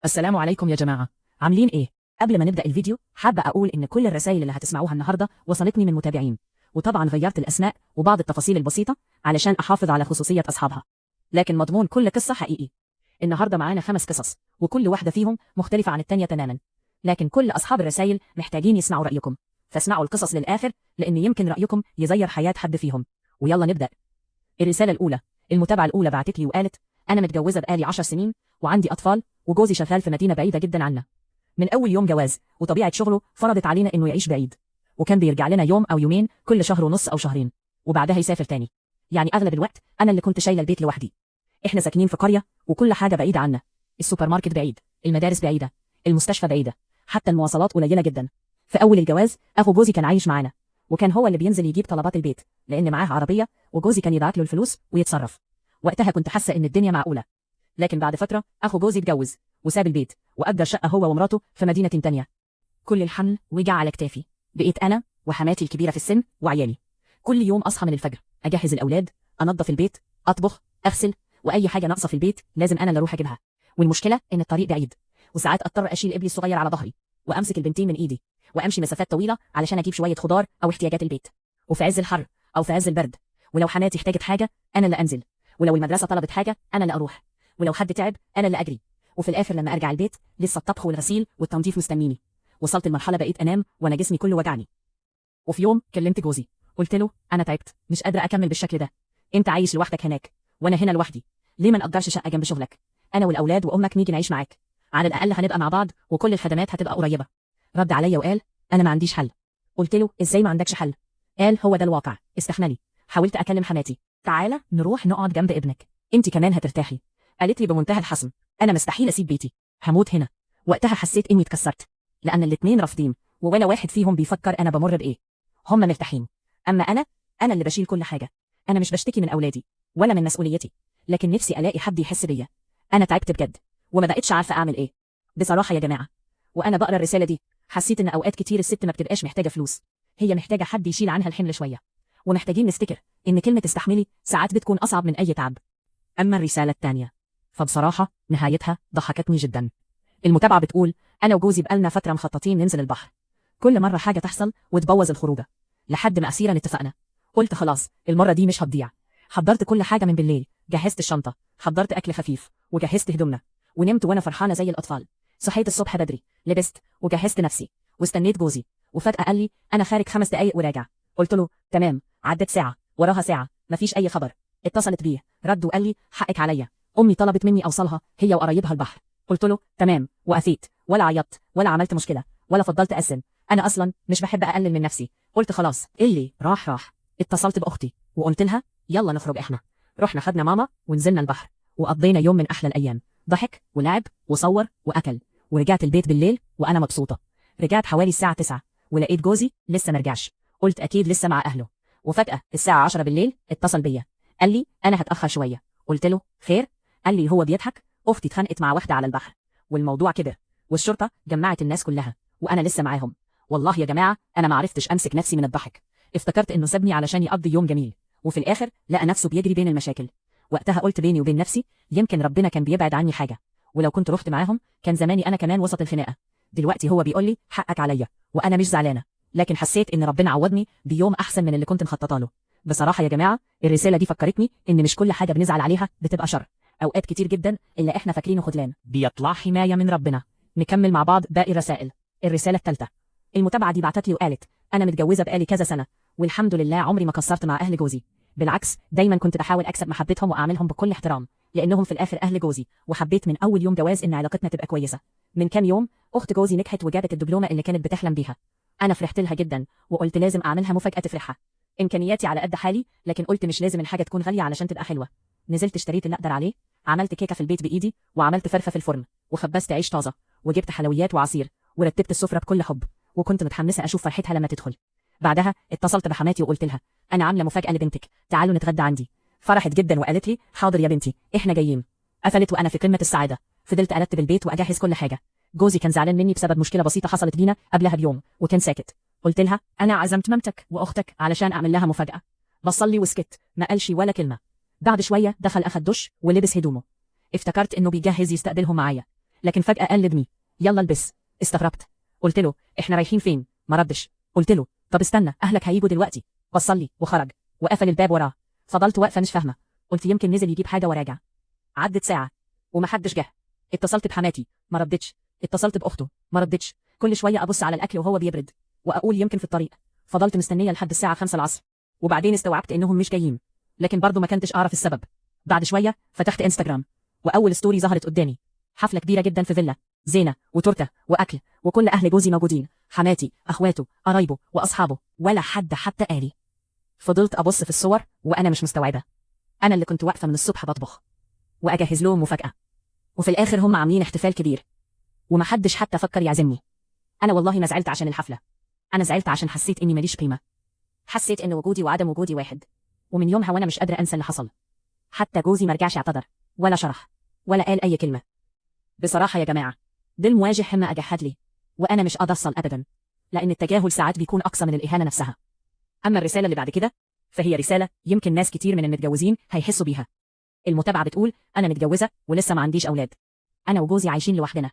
السلام عليكم يا جماعة، عاملين إيه؟ قبل ما نبدأ الفيديو حابة أقول إن كل الرسائل اللي هتسمعوها النهاردة وصلتني من متابعين، وطبعا غيرت الأسماء وبعض التفاصيل البسيطة علشان أحافظ على خصوصية أصحابها، لكن مضمون كل قصة حقيقي. النهاردة معانا 5 قصص، وكل واحدة فيهم مختلفة عن التانية تماما، لكن كل أصحاب الرسائل محتاجين يسمعوا رأيكم، فاسمعوا القصص للآخر لأن يمكن رأيكم يغير حياة حد فيهم. ويلا نبدأ. الرسالة الأولى، المتابعة الأولى بعتت لي وقالت: أنا متجوزة بقالي 10 سنين وعندي أطفال، وجوزي شغال في مدينة بعيدة جدا عنا. من أول يوم جواز وطبيعة شغله فرضت علينا إنه يعيش بعيد، وكان بيرجع لنا يوم أو يومين كل شهر ونص أو شهرين، وبعدها يسافر تاني. يعني أغلب الوقت أنا اللي كنت شايلة البيت لوحدي. إحنا ساكنين في قرية وكل حاجة بعيدة عنا، السوبر ماركت بعيد، المدارس بعيدة، المستشفى بعيدة، حتى المواصلات قليلة جدا. في أول الجواز أخو جوزي كان عايش معانا، وكان هو اللي بينزل يجيب طلبات البيت لأن معاه عربية، وجوزي كان يبعت له الفلوس ويتصرف. وقتها كنت حاسة إن الدنيا معقولة. لكن بعد فترة أخو جوزي اتجوز وساب البيت وأجر شقة هو ومراته في مدينة تانية. كل الحمل وجع على كتافي، بقيت أنا وحماتي الكبيرة في السن وعيالي. كل يوم أصحى من الفجر أجهز الأولاد، أنظف البيت، أطبخ، أغسل، وأي حاجة ناقصة في البيت لازم أنا اللي أروح أجيبها. والمشكلة إن الطريق بعيد، وساعات أضطر أشيل ابني الصغير على ظهري وأمسك البنتين من إيدي وأمشي مسافات طويلة علشان أجيب شوية خضار أو احتياجات البيت. وفي عز الحر أو في عز البرد، ولو حماتي احتاجت حاجة أنا اللي أنزل، ولو المدرسة طلبت حاجة أنا اللي أروح، ولو حد تعب أنا اللي أجري. وفي الآخر لما أرجع البيت لسه الطبخ والغسيل والتنظيف مستنيني. وصلت لمرحلة بقيت أنام وأنا جسمي كله وجعني. وفي يوم كلمت جوزي قلت له: أنا تعبت، مش قادرة أكمل بالشكل ده، أنت عايش لوحدك هناك وأنا هنا لوحدي، ليه ما نأجرش شقة جنب شغلك؟ أنا والأولاد وأمك نيجي نعيش معاك، على الأقل هنبقى مع بعض وكل الخدمات هتبقى قريبة. رد عليا وقال: أنا ما عنديش حل. قلت له: إزاي ما عندكش حل؟ قال: هو ده الواقع، استحملي. حاولت أكلم حماتي: تعالى نروح نقعد جنب ابنك، أنت كمان هترتاحي. قالت لي بمنتهى الحسم: أنا مستحيل أسيب بيتي، هموت هنا. وقتها حسيت إني اتكسرت، لأن الاتنين رافضين ولا واحد فيهم بيفكر أنا بمر بإيه. هم مرتاحين، أما أنا اللي بشيل كل حاجة. أنا مش بشتكي من أولادي ولا من مسؤوليتي، لكن نفسي ألاقي حد يحس بيا. أنا تعبت بجد وما بقتش عارفة أعمل إيه. بصراحة يا جماعة، وأنا بقرأ الرسالة دي حسيت إن أوقات كتير الست ما بتبقاش محتاجة فلوس، هي محتاجة حد يشيل عنها الحمل شوية. ومحتاجين نفتكر إن كلمة استحملي ساعات بتكون أصعب من أي تعب. أما الرسالة التانية فبصراحة نهايتها ضحكتني جدا. المتابعة بتقول: أنا وجوزي بقالنا فترة مخططين ننزل البحر، كل مرة حاجة تحصل وتبوظ الخروجة، لحد ما أخيرا اتفقنا. قلت خلاص المرة دي مش هتضيع. حضرت كل حاجة من بالليل، جهزت الشنطة، حضرت أكل خفيف، وجهزت هدومنا، ونمت وأنا فرحانة زي الأطفال. صحيت الصبح بدري، لبست وجهزت نفسي واستنيت جوزي، وفجأة قال لي: أنا خارج 5 دقايق وراجع. قلت له: تمام. عدت ساعة وراها ساعة، مفيش أي خبر. اتصلت بيه، رد وقال لي: حقك عليا، أمي طلبت مني أوصلها هي وقرايبها البحر. قلت له: تمام. وقفيت، ولا عيطت ولا عملت مشكلة ولا فضلت أقسم، أنا أصلا مش بحب أقلل من نفسي. قلت خلاص اللي راح راح. اتصلت بأختي وقلت لها: يلا نخرج إحنا. رحنا خدنا ماما ونزلنا البحر وقضينا يوم من أحلى الأيام، ضحك ولعب وصور وأكل. ورجعت البيت بالليل وأنا مبسوطة. رجعت حوالي الساعة 9 ولقيت جوزي لسه مرجعش. قلت أكيد لسه مع أهله. وفجأة الساعة 10 بالليل اتصل بيا، قال لي: أنا هتأخر شوية. قلت له: خير؟ قال لي هو بيضحك: أختي اتخانقت مع واحدة على البحر والموضوع كبر، والشرطة جمعت الناس كلها وأنا لسه معاهم. والله يا جماعة أنا ما عرفتش أمسك نفسي من الضحك. افتكرت إنه سابني علشان يقضي يوم جميل، وفي الآخر لقى نفسه بيجري بين المشاكل. وقتها قلت بيني وبين نفسي: يمكن ربنا كان بيبعد عني حاجة، ولو كنت رحت معاهم كان زماني أنا كمان وسط الخناقة. دلوقتي هو بيقول لي حقك عليا وأنا مش زعلانة، لكن حسيت إن ربنا عوضني بيوم أحسن من اللي كنت مخططه له. بصراحة يا جماعة الرسالة دي فكرتني إن مش كل حاجة بنزعل عليها بتبقى شر. أوقات كتير جدا اللي إحنا فاكرينه خذلان بيطلع حماية من ربنا. نكمل مع بعض باقي الرسائل. الرسالة الثالثة، المتابعة دي بعتت لي وقالت: أنا متجوزة بقالي كذا سنة، والحمد لله عمري ما قصرت مع أهل جوزي، بالعكس دايما كنت بحاول أكسب محبتهم وأعملهم بكل احترام، لأنهم في الآخر أهل جوزي، وحبيت من أول يوم جواز إن علاقتنا تبقى كويسة. من كام يوم أخت جوزي نجحت وجابت الدبلومة اللي كانت بتحلم بيها. أنا فرحت لها جدا وقلت لازم أعملها مفاجأة تفرحها. إمكانياتي على قد حالي، لكن قلت مش لازم الحاجة تكون غالية علشان تبقى حلوة. نزلت اشتريت اللي أقدر عليه، عملت كيكة في البيت بإيدي، وعملت فرخة في الفرن، وخبزت عيش طازة، وجبت حلويات وعصير، ورتبت السفرة بكل حب، وكنت متحمسة أشوف فرحتها لما تدخل. بعدها اتصلت بحماتي وقلت لها: أنا عاملة مفاجأة لبنتك، تعالوا نتغدى عندي. فرحت جدا وقالت لي: حاضر يا بنتي، إحنا جايين. قفلت وأنا في قمة السعادة. فضلت أرتب البيت وأجهز كل حاجة. جوزي كان زعلان مني بسبب مشكلة بسيطة حصلت بينا قبلها بيوم، وكان ساكت. قلت لها: أنا عزمت مامتك وأختك علشان أعمل لها مفاجأة. بصلي وسكت، ما قالش ولا كلمة. بعد شوية دخل أخد دش ولبس هدومه. افتكرت إنه بيجهز يستقبلهم معايا. لكن فجأة قال لابني يلا البس. استغربت، قلت له احنا رايحين فين؟ ما ردش. قلت له طب استنى، اهلك هيجوا دلوقتي. وصلي وخرج وقفل الباب وراه. فضلت واقفة مش فاهمه، قلت يمكن نزل يجيب حاجة وراجع. عدت ساعة ومحدش جه. اتصلت بحماتي ما ردتش، اتصلت باخته ما ردتش. كل شوية ابص على الاكل وهو بيبرد واقول يمكن في الطريق. فضلت مستنيه لحد الساعة 5 العصر، وبعدين استوعبت انهم مش جايين، لكن برضه ما كنتش اعرف السبب. بعد شوية فتحت انستجرام، واول story ظهرت قدامي حفلة كبيرة جدا في فيلا، زينة وتورته واكل، وكل اهل جوزي موجودين، حماتي، اخواته، قرايبه واصحابه، ولا حد حتى قالي. فضلت ابص في الصور وانا مش مستوعبة. انا اللي كنت واقفة من الصبح بطبخ واجهز لهم مفاجاة، وفي الاخر هم عاملين احتفال كبير ومحدش حتى فكر يعزمني. انا والله ما زعلت عشان الحفلة، انا زعلت عشان حسيت اني ماليش قيمة، حسيت ان وجودي وعدم وجودي واحد. ومن يومها وانا مش قادرة انسى اللي حصل. حتى جوزي ما رجعش اعتذر ولا شرح ولا قال اي كلمة. بصراحة يا جماعة، ده المواجه حمى اجحد لي، وانا مش قادرة افصل ابدا، لان التجاهل ساعات بيكون اقصى من الاهانة نفسها. اما الرسالة اللي بعد كده فهي رسالة يمكن ناس كتير من المتجوزين هيحسوا بيها. المتابعة بتقول انا متجوزة ولسه ما عنديش اولاد، انا وجوزي عايشين لوحدنا،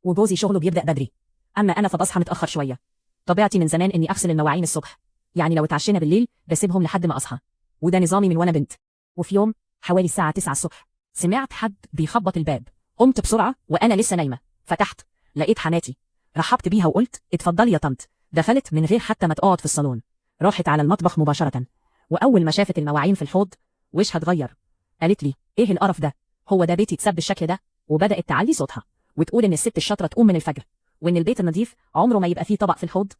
وجوزي شغله بيبدا بدري، اما انا فبصحى متاخر شوية. طبيعتي من زمان اني اغسل المواعين الصبح، يعني لو اتعشينا بالليل بسيبهم لحد ما اصحى، وده نظامي من وانا بنت. وفي يوم حوالي الساعة 9 الصبح سمعت حد بيخبط الباب. قمت بسرعة وانا لسه نايمة، فتحت لقيت حماتي. رحبت بيها وقلت اتفضلي يا طنط. دخلت من غير حتى ما تقعد في الصالون، راحت على المطبخ مباشرة، واول ما شافت المواعين في الحوض وشها اتغير. قالت لي ايه القرف ده؟ هو ده بيتي اتساب بالشكل ده؟ وبدات تعلي صوتها وتقول ان الست الشاطره تقوم من الفجر، وان البيت النظيف عمره ما يبقى فيه طبق في الحوض.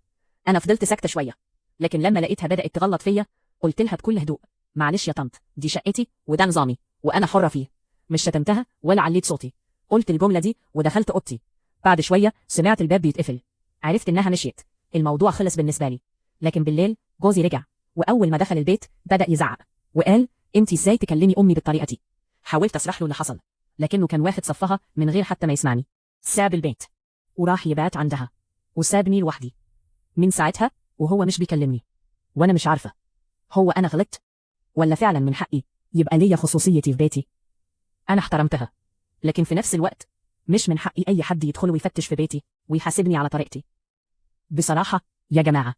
انا فضلت ساكته شوية، لكن لما لقيتها بدات تغلط فيا قلت لها بكل هدوء معلش يا طنط، دي شقتي وده نظامي وانا حره فيه. مش شتمتها ولا عليت صوتي، قلت الجملة دي ودخلت اوضتي. بعد شوية سمعت الباب بيتقفل، عرفت انها مشيت. الموضوع خلص بالنسبة لي. لكن بالليل جوزي رجع، واول ما دخل البيت بدا يزعق وقال انت ازاي تكلمي امي بالطريقة دي؟ حاولت اشرح له اللي حصل، لكنه كان واخد صفها من غير حتى ما يسمعني. ساب البيت وراح يبات عندها وسابني لوحدي. من ساعتها وهو مش بيكلمني، وانا مش عارفه هو انا غلطت ولا فعلا من حقي يبقى ليا خصوصيتي في بيتي. انا احترمتها، لكن في نفس الوقت مش من حقي اي حد يدخل ويفتش في بيتي ويحاسبني على طريقتي. بصراحة يا جماعة،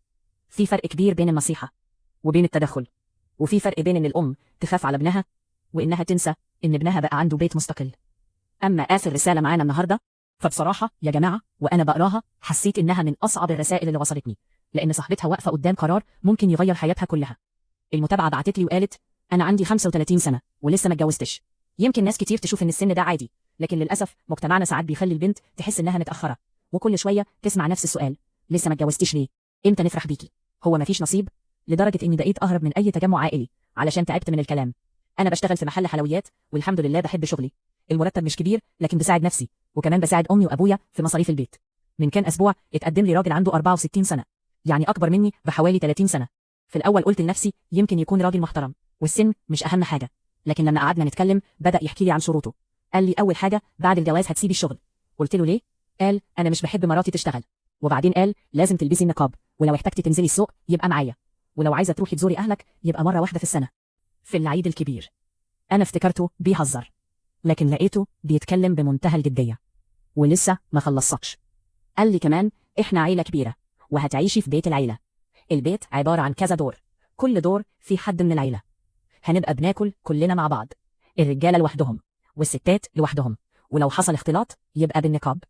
في فرق كبير بين النصيحة وبين التدخل، وفي فرق بين ان الام تخاف على ابنها وانها تنسى ان ابنها بقى عنده بيت مستقل. اما اخر رسالة معانا النهارده فبصراحة يا جماعة وانا بقراها حسيت انها من اصعب الرسائل اللي وصلتني، لان صاحبتها واقفة قدام قرار ممكن يغير حياتها كلها. المتابعة بعتت لي وقالت انا عندي 35 سنة ولسه ما اتجوزتش. يمكن ناس كتير تشوف ان السن ده عادي، لكن للاسف مجتمعنا ساعات بيخلي البنت تحس انها متاخرة، وكل شوية تسمع نفس السؤال: لسه ما اتجوزتيش ليه؟ امتى نفرح بيكي؟ هو مفيش نصيب؟ لدرجة اني بقيت اهرب من اي تجمع عائلي علشان تعبت من الكلام. انا بشتغل في محل حلويات والحمد لله بحب شغلي. المرتب مش كبير لكن بساعد نفسي، وكمان بساعد امي وابويا في مصاريف البيت. من كان اسبوع اتقدم لي راجل عنده 64 سنة، يعني اكبر مني بحوالي 30 سنة. في الاول قلت لنفسي يمكن يكون راجل محترم والسن مش اهم حاجة، لكن لما قعدنا نتكلم بدا يحكي لي عن شروطه. قال لي اول حاجة بعد الجواز هتسيبي الشغل. قلت له ليه؟ قال انا مش بحب مراتي تشتغل. وبعدين قال لازم تلبسي النقاب، ولو احتجتي تنزلي السوق يبقى معايا، ولو عايزه تروحي تزوري اهلك يبقى مرة واحدة في السنة في العيد الكبير. انا افتكرته بيهزر، لكن لقيته بيتكلم بمنتهى الجدية ولسه ما خلصتش. قال لي كمان احنا عيله كبيرة وهتعيشي في بيت العيلة. البيت عبارة عن كذا دور، كل دور في حد من العيلة. هنبقى بناكل كلنا مع بعض، الرجالة لوحدهم والستات لوحدهم، ولو حصل اختلاط يبقى بالنقاب.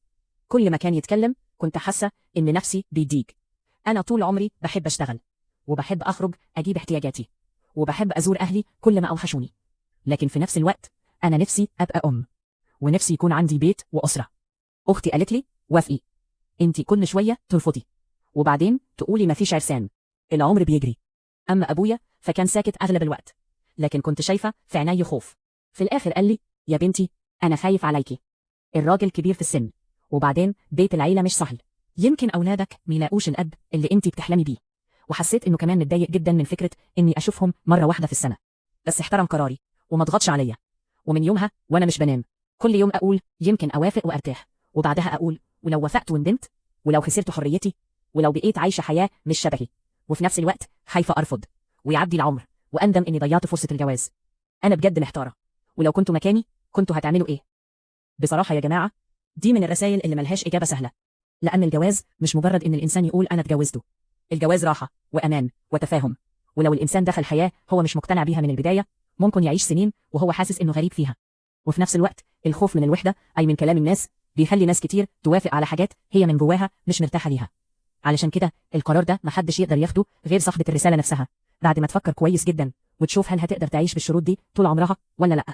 كل ما كان يتكلم كنت حاسه ان نفسي بيضيق. انا طول عمري بحب اشتغل، وبحب اخرج اجيب احتياجاتي، وبحب ازور اهلي كل ما اوحشوني، لكن في نفس الوقت انا نفسي ابقى ام، ونفسي يكون عندي بيت واسره. اختي قالت لي وافقي، انتي كل شوية ترفضي وبعدين تقولي مفيش عرسان، العمر بيجري. اما ابويا فكان ساكت اغلب الوقت، لكن كنت شايفه في عيني خوف. في الاخر قال لي يا بنتي انا خايف عليكي، الراجل كبير في السن، وبعدين بيت العيلة مش سهل، يمكن اولادك ميلاقوش الاب اللي انتي بتحلمي بيه. وحسيت انه كمان متضايق جدا من فكرة اني اشوفهم مرة واحدة في السنة، بس احترم قراري وما ضغطش عليا. ومن يومها وانا مش بنام، كل يوم اقول يمكن اوافق وارتاح، وبعدها اقول ولو وافقت وندمت، ولو خسرت حريتي، ولو بقيت عايشه حياة مش شبهي، وفي نفس الوقت خايفة ارفض ويعدي العمر واندم اني ضيعت فرصة الجواز. انا بجد محتارة، ولو كنتوا مكاني كنتوا هتعملوا ايه؟ بصراحة يا جماعة دي من الرسائل اللي ملهاش إجابة سهلة، لأن الجواز مش مجرد إن الإنسان يقول أنا اتجوزته. الجواز راحة وأمان وتفاهم، ولو الإنسان دخل حياة هو مش مقتنع بيها من البداية ممكن يعيش سنين وهو حاسس إنه غريب فيها. وفي نفس الوقت الخوف من الوحدة، أي من كلام الناس، بيخلي ناس كتير توافق على حاجات هي من جواها مش مرتاحة ليها. علشان كده القرار ده محدش يقدر ياخده غير صاحبة الرسالة نفسها، بعد ما تفكر كويس جدا وتشوف هل هتقدر تعيش بالشروط دي طول عمرها ولا لأ.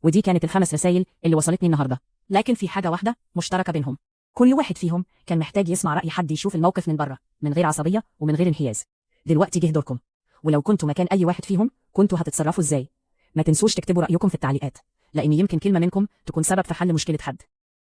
ودي كانت الخمس رسائل اللي وصلتني النهارده، لكن في حاجة واحدة مشتركة بينهم: كل واحد فيهم كان محتاج يسمع رأي حد يشوف الموقف من بره، من غير عصبية ومن غير انحياز. دلوقتي جه دوركم، ولو كنتوا مكان أي واحد فيهم كنتوا هتتصرفوا ازاي؟ ما تنسوش تكتبوا رأيكم في التعليقات، لأن يمكن كلمة منكم تكون سبب في حل مشكلة حد.